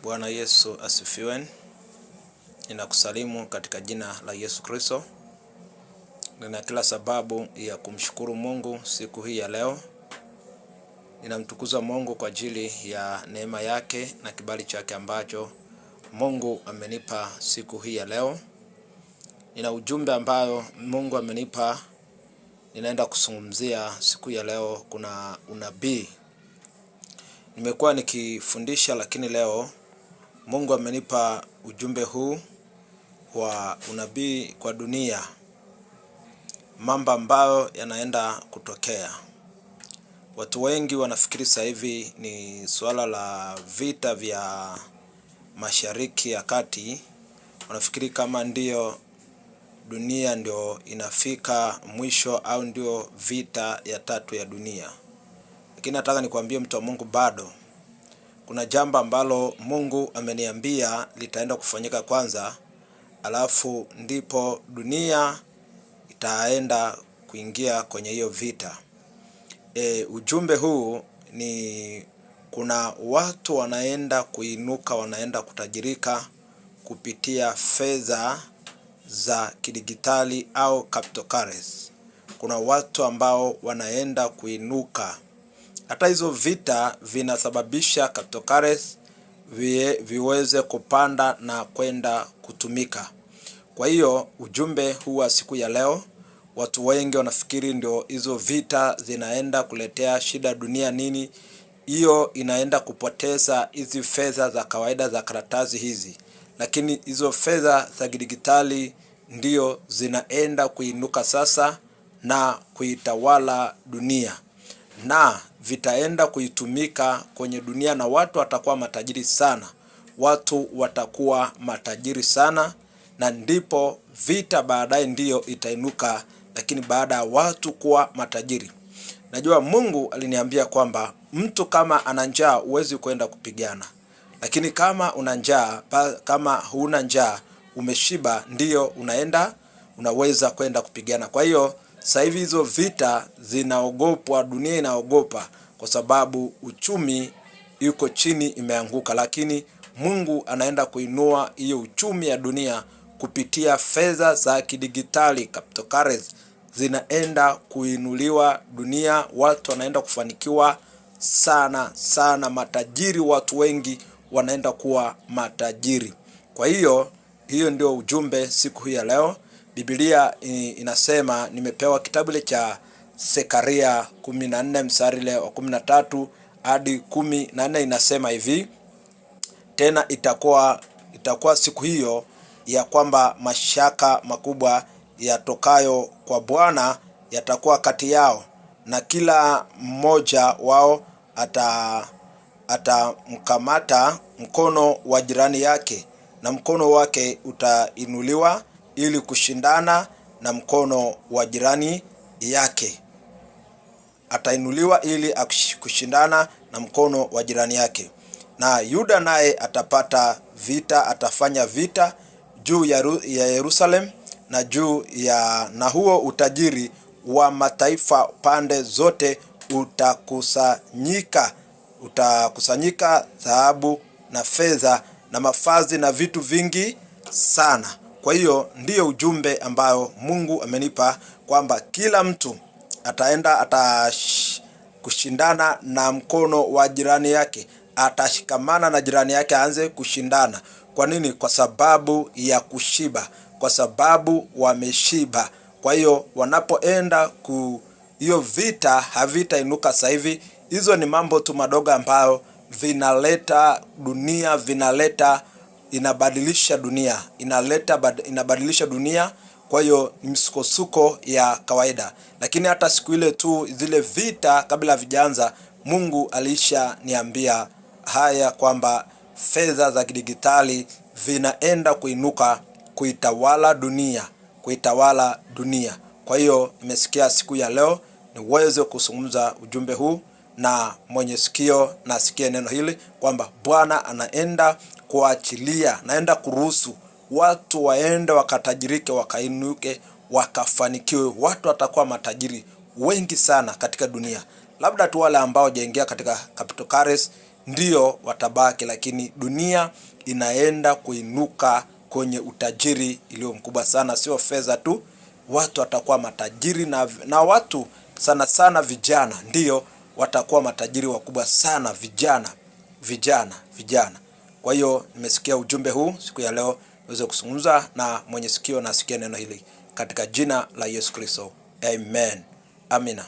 Bwana Yesu asifiwe. Ninakusalimu katika jina la Yesu Kristo. Nina kila sababu ya kumshukuru Mungu siku hii ya leo. Ninamtukuza Mungu kwa ajili ya neema yake na kibali chake ambacho Mungu amenipa siku hii ya leo. Nina ujumbe ambayo Mungu amenipa, ninaenda kuzungumzia siku ya leo. Kuna unabii nimekuwa nikifundisha, lakini leo Mungu amenipa ujumbe huu wa unabii kwa dunia, mambo ambayo yanaenda kutokea. Watu wengi wanafikiri sasa hivi ni suala la vita vya Mashariki ya Kati, wanafikiri kama ndio dunia ndio inafika mwisho au ndio vita ya tatu ya dunia. Lakini nataka nikwambie mtu wa Mungu, bado kuna jambo ambalo Mungu ameniambia litaenda kufanyika kwanza, alafu ndipo dunia itaenda kuingia kwenye hiyo vita. Ujumbe huu ni kuna watu wanaenda kuinuka, wanaenda kutajirika kupitia fedha za kidigitali au cryptocurrency. Kuna watu ambao wanaenda kuinuka. Hata hizo vita vinasababisha cryptocurrency viweze kupanda na kwenda kutumika. Kwa hiyo ujumbe huu wa siku ya leo, watu wengi wanafikiri ndio hizo vita zinaenda kuletea shida dunia nini. Hiyo inaenda kupoteza hizi fedha za kawaida za karatasi hizi, lakini hizo fedha za kidigitali ndio zinaenda kuinuka sasa na kuitawala dunia na vitaenda kuitumika kwenye dunia na watu watakuwa matajiri sana, watu watakuwa matajiri sana, na ndipo vita baadaye ndiyo itainuka, lakini baada ya watu kuwa matajiri. Najua Mungu aliniambia kwamba mtu kama ana njaa huwezi kwenda kupigana, lakini kama una njaa, kama huna njaa umeshiba, ndiyo unaenda unaweza kwenda kupigana. Kwa hiyo sasa hivi hizo vita zinaogopwa, dunia inaogopa kwa sababu uchumi yuko chini, imeanguka, lakini Mungu anaenda kuinua hiyo uchumi ya dunia kupitia fedha za kidigitali cryptocurrency zinaenda kuinuliwa dunia, watu wanaenda kufanikiwa sana sana, matajiri, watu wengi wanaenda kuwa matajiri. Kwa hiyo hiyo ndio ujumbe siku hii ya leo. Biblia inasema, nimepewa kitabu ile cha Zekaria 14 mstari ile wa 13 hadi 14, inasema hivi: tena itakuwa siku hiyo ya kwamba mashaka makubwa yatokayo kwa Bwana yatakuwa kati yao, na kila mmoja wao atamkamata mkono wa jirani yake, na mkono wake utainuliwa ili kushindana na mkono wa jirani yake. Atainuliwa ili kushindana na mkono wa jirani yake. Na Yuda naye atapata vita, atafanya vita juu ya Yerusalemu na juu ya na huo utajiri wa mataifa pande zote utakusanyika, utakusanyika dhahabu na fedha na mavazi na vitu vingi sana. Kwa hiyo ndiyo ujumbe ambayo Mungu amenipa kwamba kila mtu ataenda kushindana na mkono wa jirani yake, atashikamana na jirani yake aanze kushindana. Kwa nini? Kwa sababu ya kushiba, kwa sababu wameshiba. Kwa hiyo wanapoenda ku hiyo vita havitainuka sasa hivi. Hizo ni mambo tu madogo ambayo vinaleta dunia, vinaleta inabadilisha dunia, inaleta inabadilisha dunia. Kwa hiyo ni msukosuko ya kawaida, lakini hata siku ile tu zile vita kabla havijaanza, Mungu alisha niambia haya kwamba fedha za kidigitali vinaenda kuinuka kuitawala dunia, kuitawala dunia. Kwa hiyo nimesikia siku ya leo niweze kuzungumza ujumbe huu, na mwenye sikio na asikie neno hili kwamba Bwana anaenda kuachilia, naenda kuruhusu watu waende wakatajirike, wakainuke, wakafanikiwe. Watu watakuwa matajiri wengi sana katika dunia, labda tu wale ambao hawajaingia katika cryptocurrency ndio watabaki, lakini dunia inaenda kuinuka kwenye utajiri iliyo mkubwa sana, sio fedha tu. Watu watakuwa matajiri na watu sana sana vijana ndio watakuwa matajiri wakubwa sana, vijana vijana vijana. Kwa hiyo nimesikia ujumbe huu siku ya leo niweze kuzungumza na mwenye sikio na asikie neno hili katika jina la Yesu Kristo, amen, amina.